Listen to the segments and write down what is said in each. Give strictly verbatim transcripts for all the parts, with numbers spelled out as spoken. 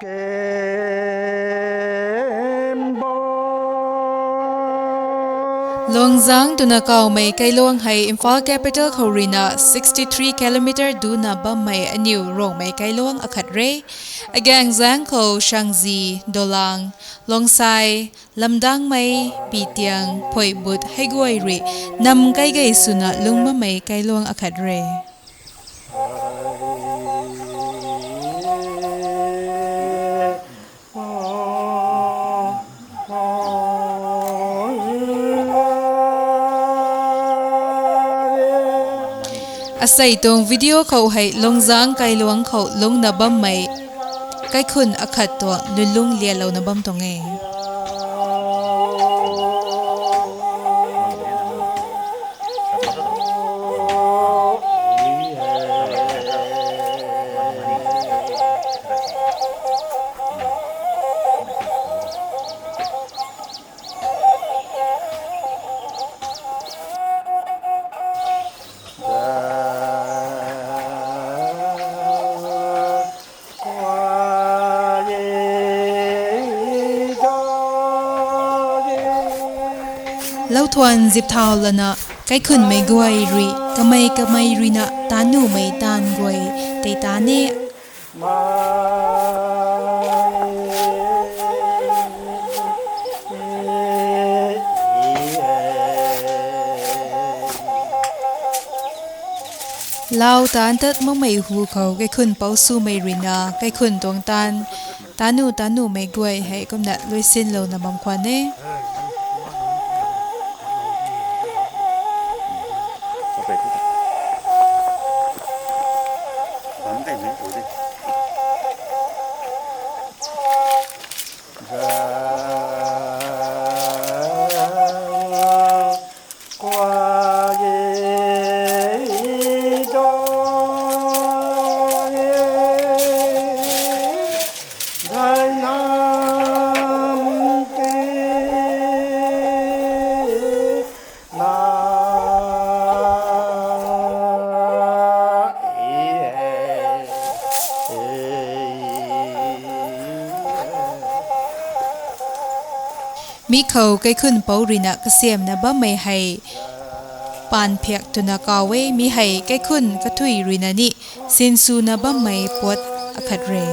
Lungzang twna kawmei kailuang hei Imphal capital khou ruina sixty three kilometer duna bammei aniw Rongmei kailuang akhat re. Agaengzaeng khou Shangzi, Dolang, Longsai, Lamdangmei, Pitiang, Phoibut hei guay rui nam kaigei swna lungc bammei kailuang akhat re. Asei tuang video khou hei Lungzang kailuang khou lungcna bammei kaikhun akhat tuang lulung lialouna bam tuang e. Lauthuan zip thau lana, kaikhunmei guay rui kamei kamei ruina taanumei taanv guay tei taan e. Lau taanc tat makmei hu khou kaikhun pou swmei ruina kaikhun tuang taanv taanu taanumei guay hei kumna luisinlouna bam khwan e. Mi khou kaikhun pou ruina kasiamna bammei hei paan phiak twna kaw e, mi hei kaikhun kathui ruina ni sinswna bammei puat akhat re.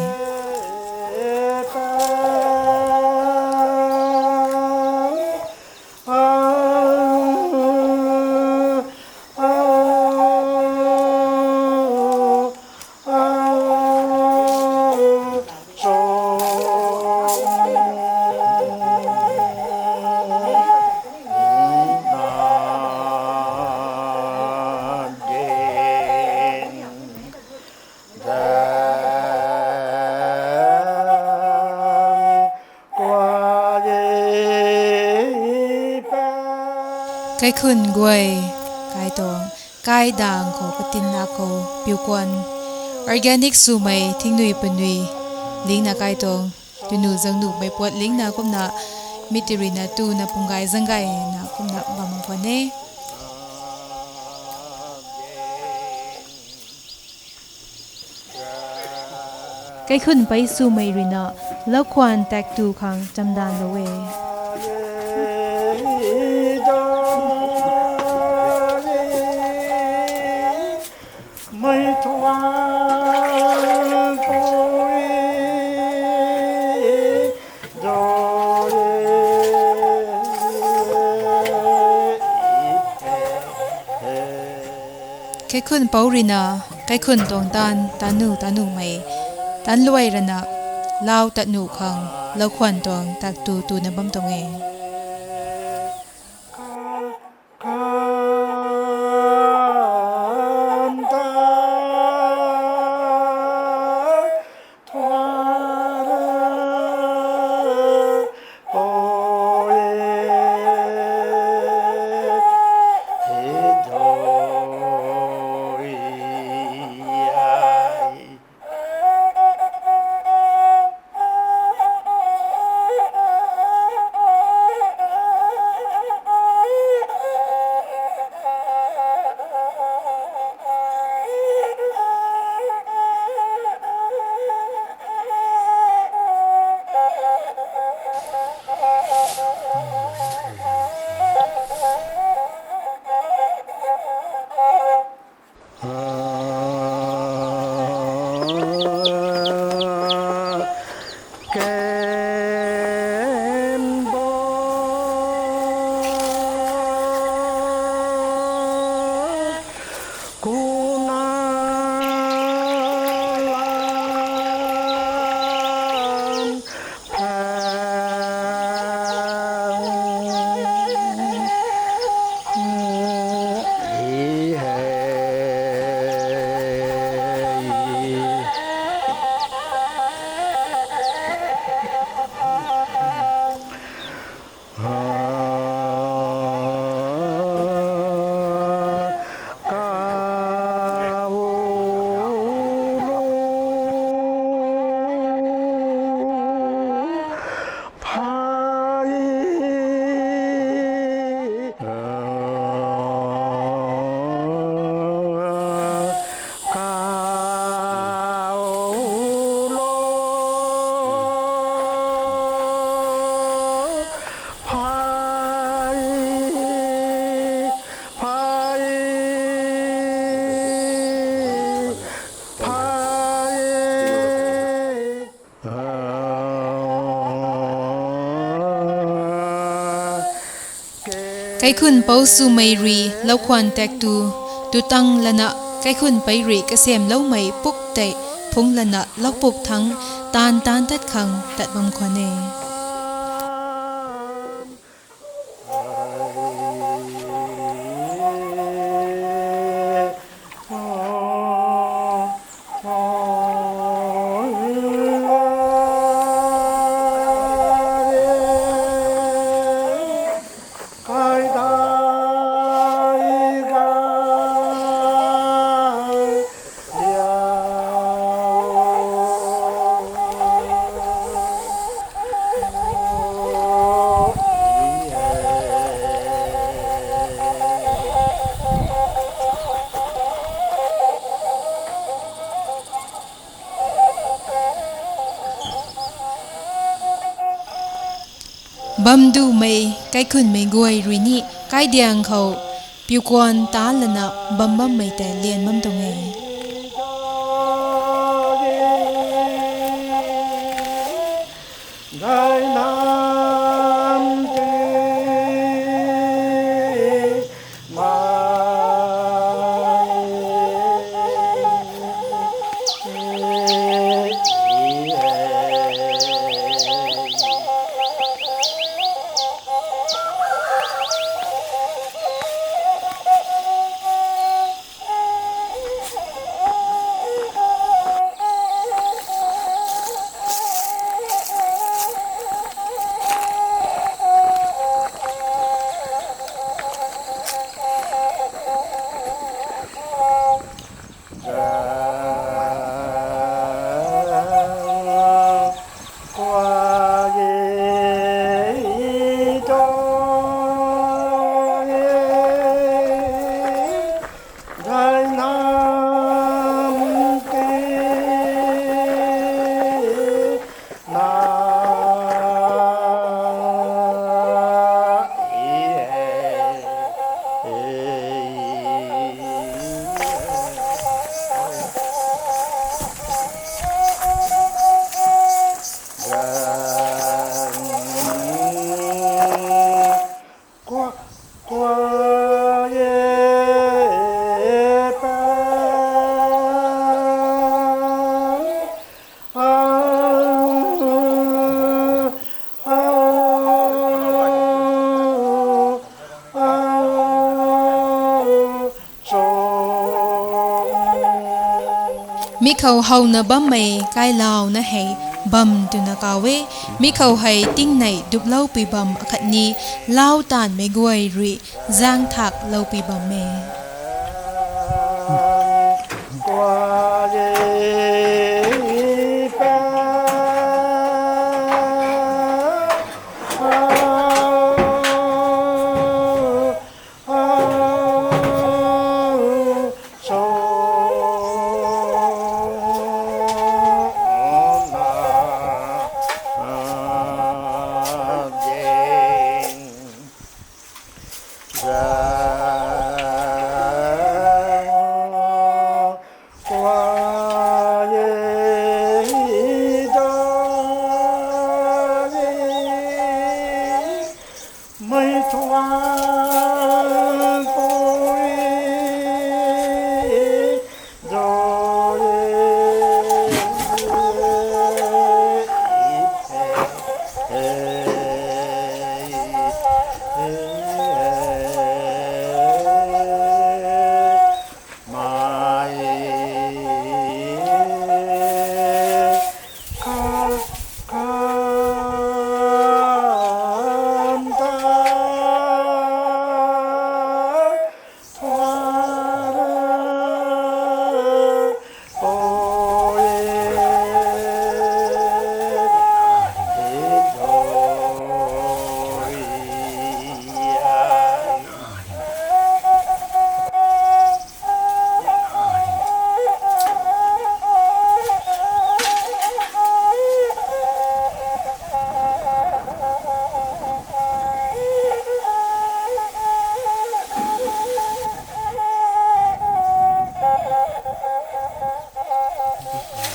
Kaikhun guay, kai tuang, kai dang khou katinna khou piu kuan organic swmei thingnui panui lingna kai tuang, tunu zangnuhmei puat lingna kumna mi ti ruina tuna pung gay zang gayna kumna bam kuan e. Kaikhun pei swmei ruina laukhwan tak tu khang chamdanvlou e. Kaikhun pou ruina, kaikhun tuang taanv, taanu taanumei taanv luay rana, lau tat nuh khang, laukhwan tuang tak tu tuna bam tuang e. Kaikhunc pou swmei rui loukhwan tak tu, tu tang lana, kaikhunc pei rui kasamloumei puk tei phungc lana loupuk thangc taanv taanc tat khang tat bam khwan e. Bamdumei kaikhunmei guay rui ni kaidiang khou piukuan ta lana bam bammei tei lian bam tuang e. Mi khou howna bammei kailauna hei bam twna kaw e. Mi khou hei tingnei duploupui bam akhatni lau taanvmei guay rui zaeng thakloupui bam e.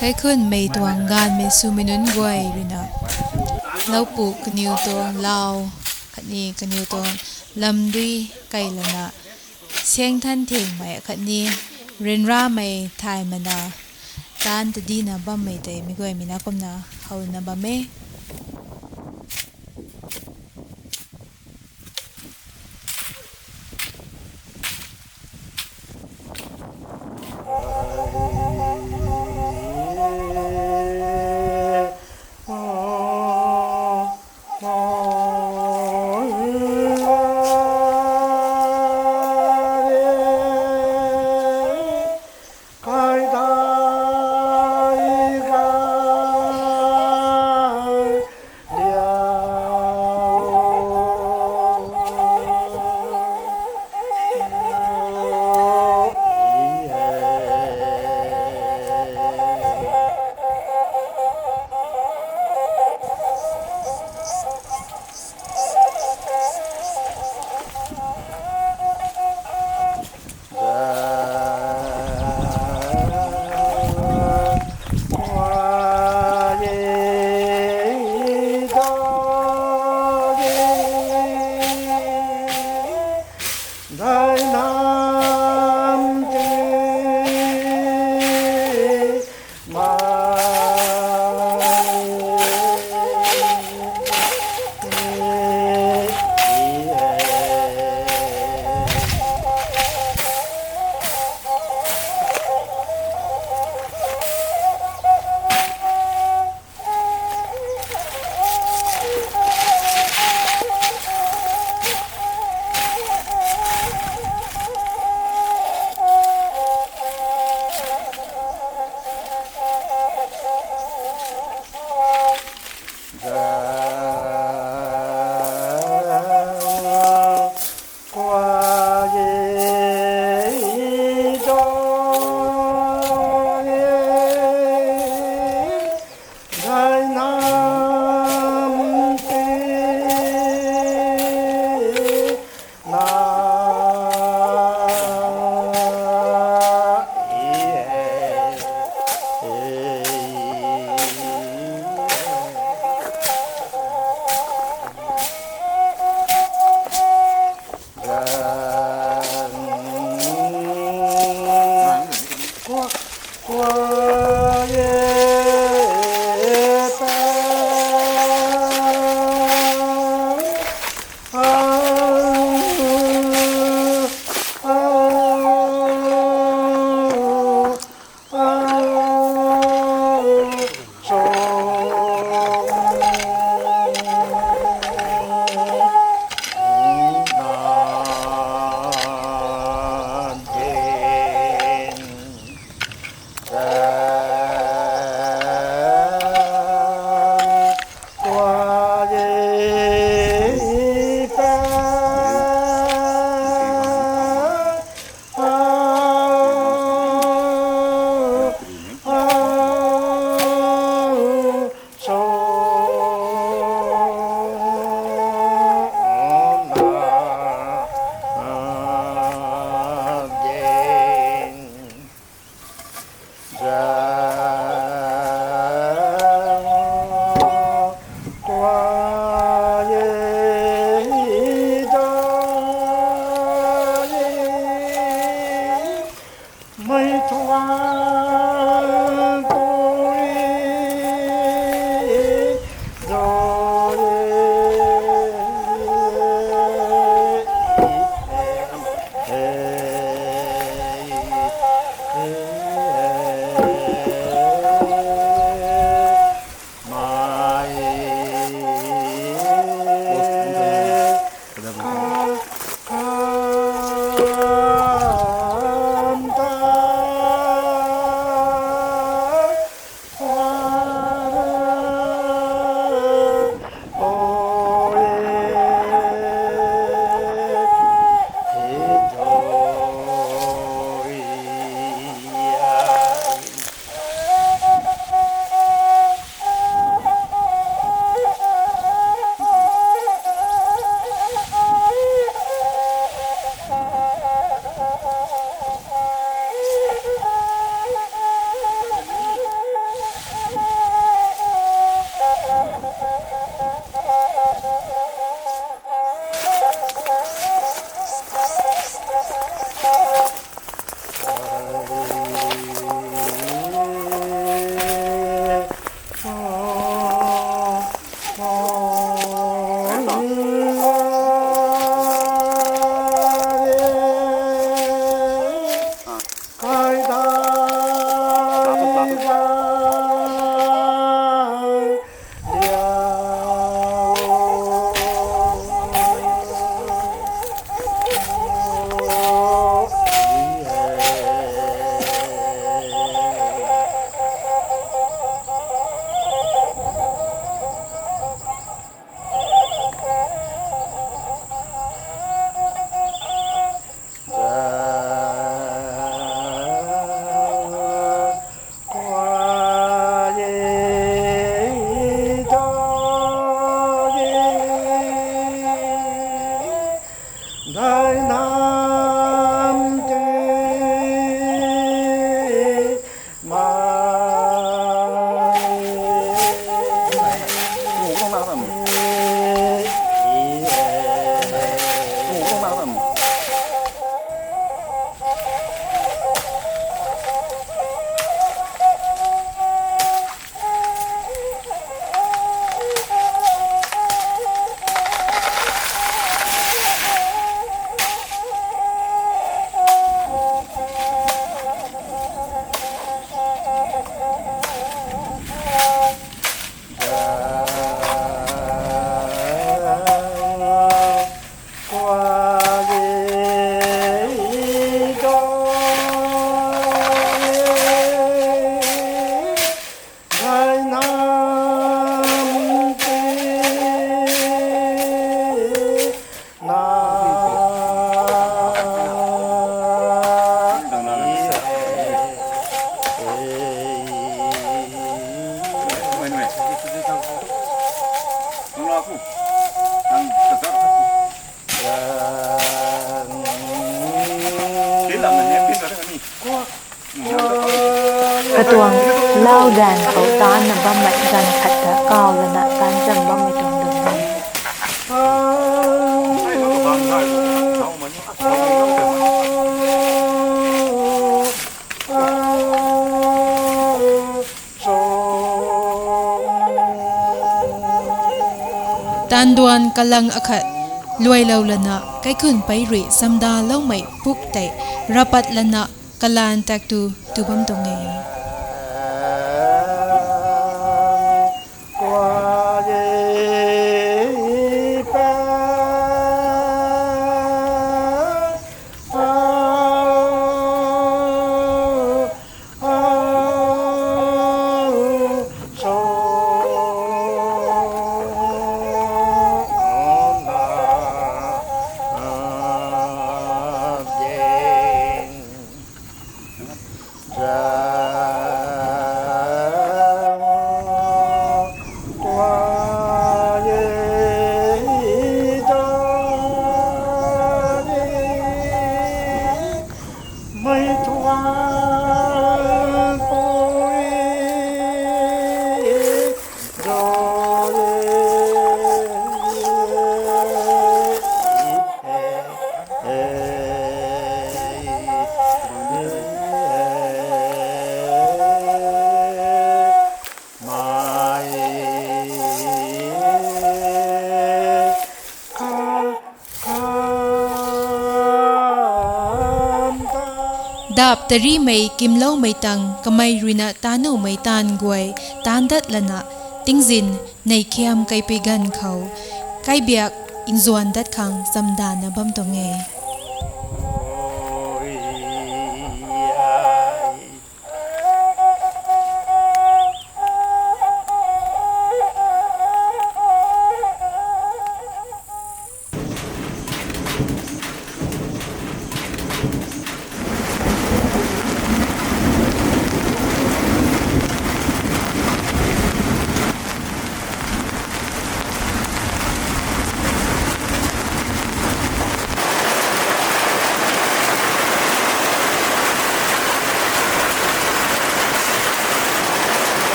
Kaikhunmei tuang gaanvmei swmei nunc guay ruina, loupu kaniw tuang lau, khatni kaniw tuang lamdui kailana, saengthan thengmei khatni ryanramei thaymana, taanc tadina bammei tei mi guaymei na kumna howna bam e. Katuang lau dan khou taanna bammei ganv khat ta kaw lana taanc zam bammei tuang lun e. Taanduan kalang akhat luailou lana kaikhunc pei rui samdaloumei puk tei rapat lana kalan tak tu tu bam tuang e. Dap tarimei kimloumei tang kamei ruina tanuhmei taanv guay taanc dat lana tingzin neih khiam kaipui ganv khou kaibiak nzuan dat khang chamdana bam tuang e.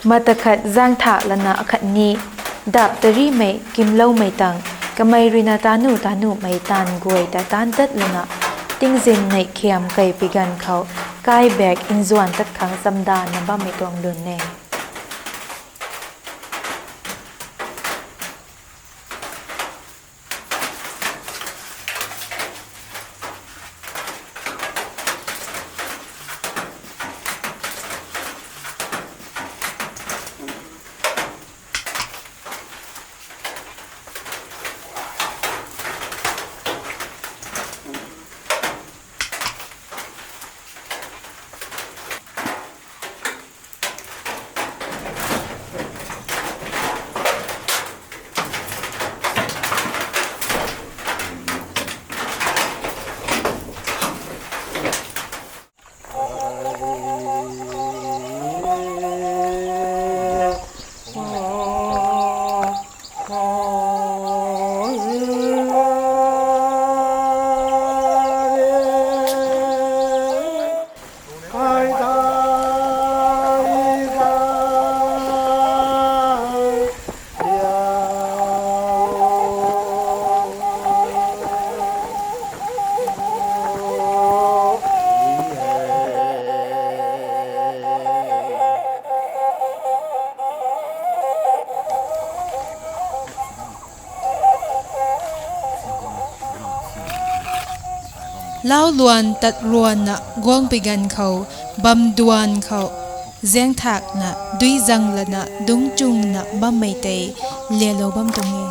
Matakhat zaeng thak lana akhatni dap tarimei kimloumei tang kamei ruina tanuh tanuhmei taanv guay ta taanc dat lana tingzin neih khiam kaipui ganv khou kaibiak nzuan dat khang chamdana bammei tuang lun e. Lau luan tat ruanna guangpui ganv khou bam duan khou zaeng thakna dui zang lana dungc chungna bammei tei lelou bam tuang e.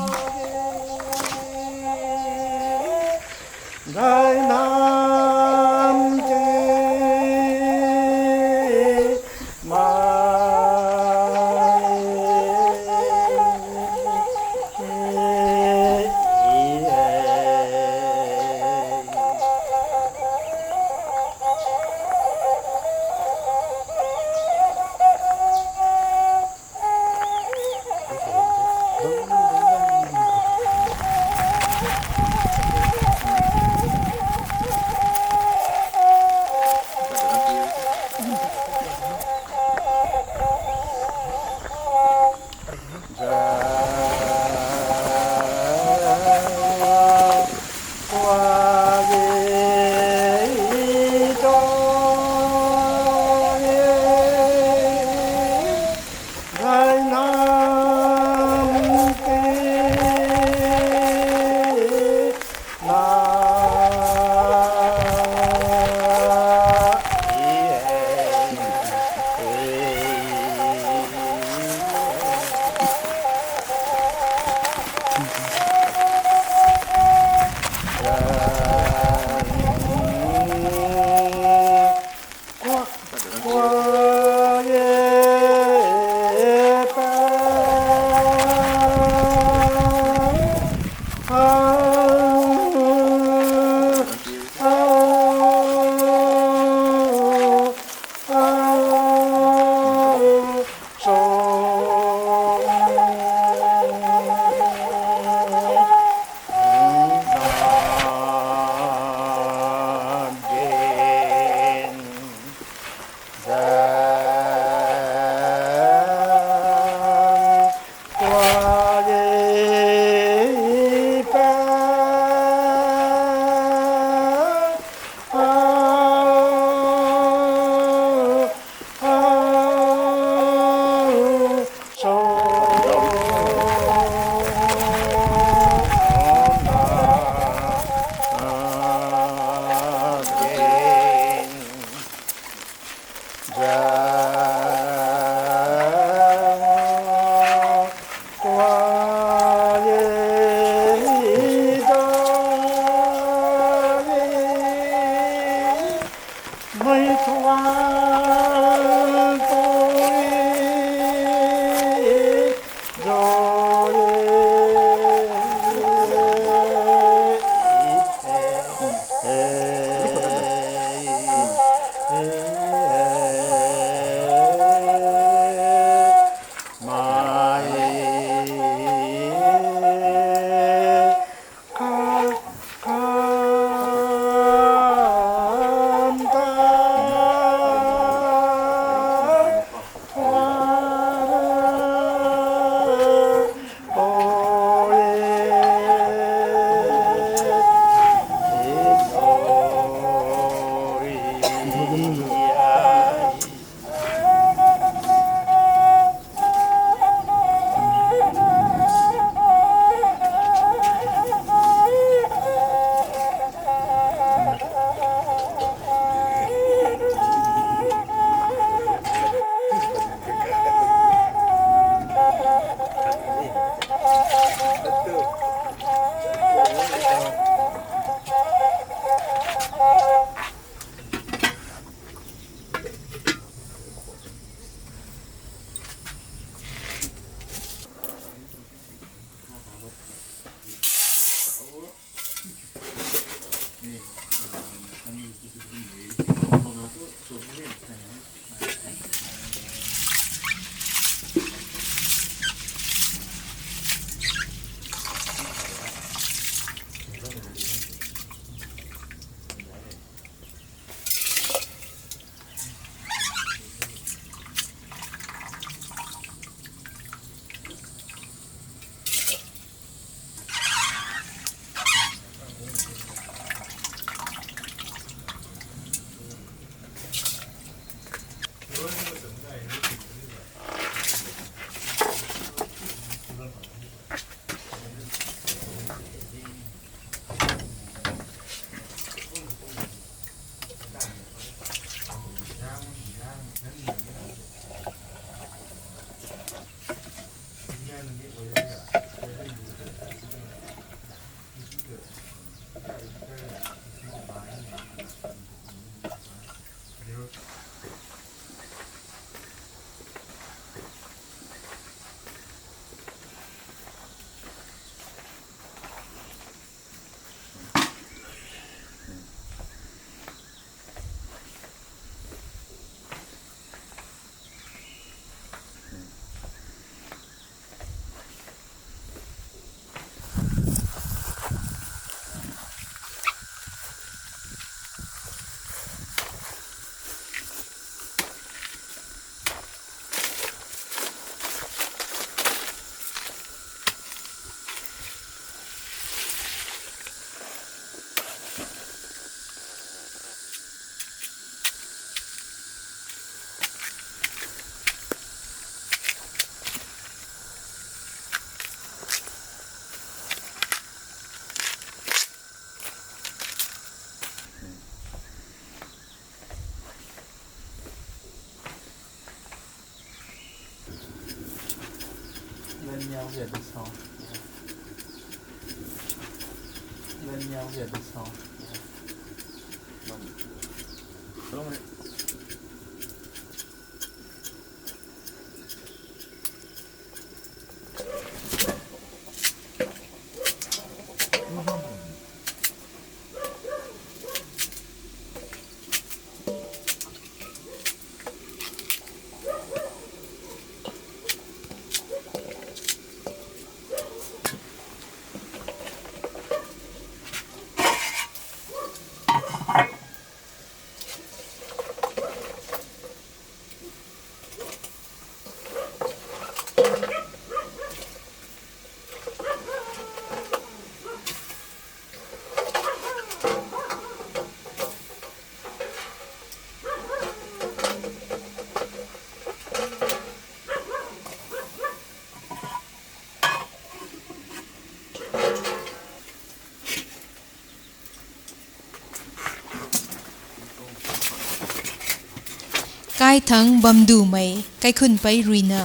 Kaithang bamdumei kaikhunc pei ruina,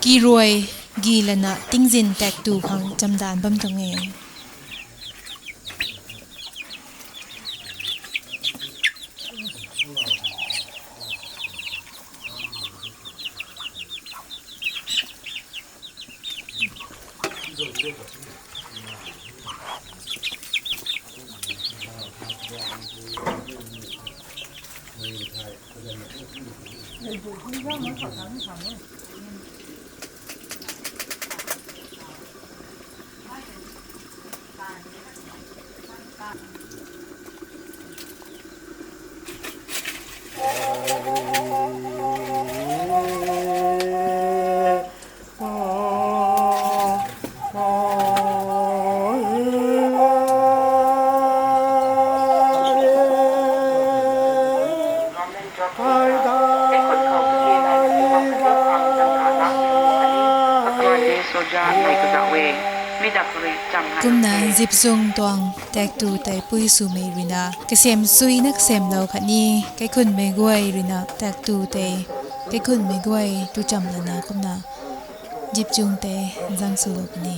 kiruai gi lana tingzin taektw khang chamdan bam tuang e. Kumna zipzung tuang taektw tei pui swmei ruina kasem suina kasemlou khatni kaikhunmei guay ruina taektw tei kaikhunmei guay tu cham lana kumna zipzung tei zang swlou puni.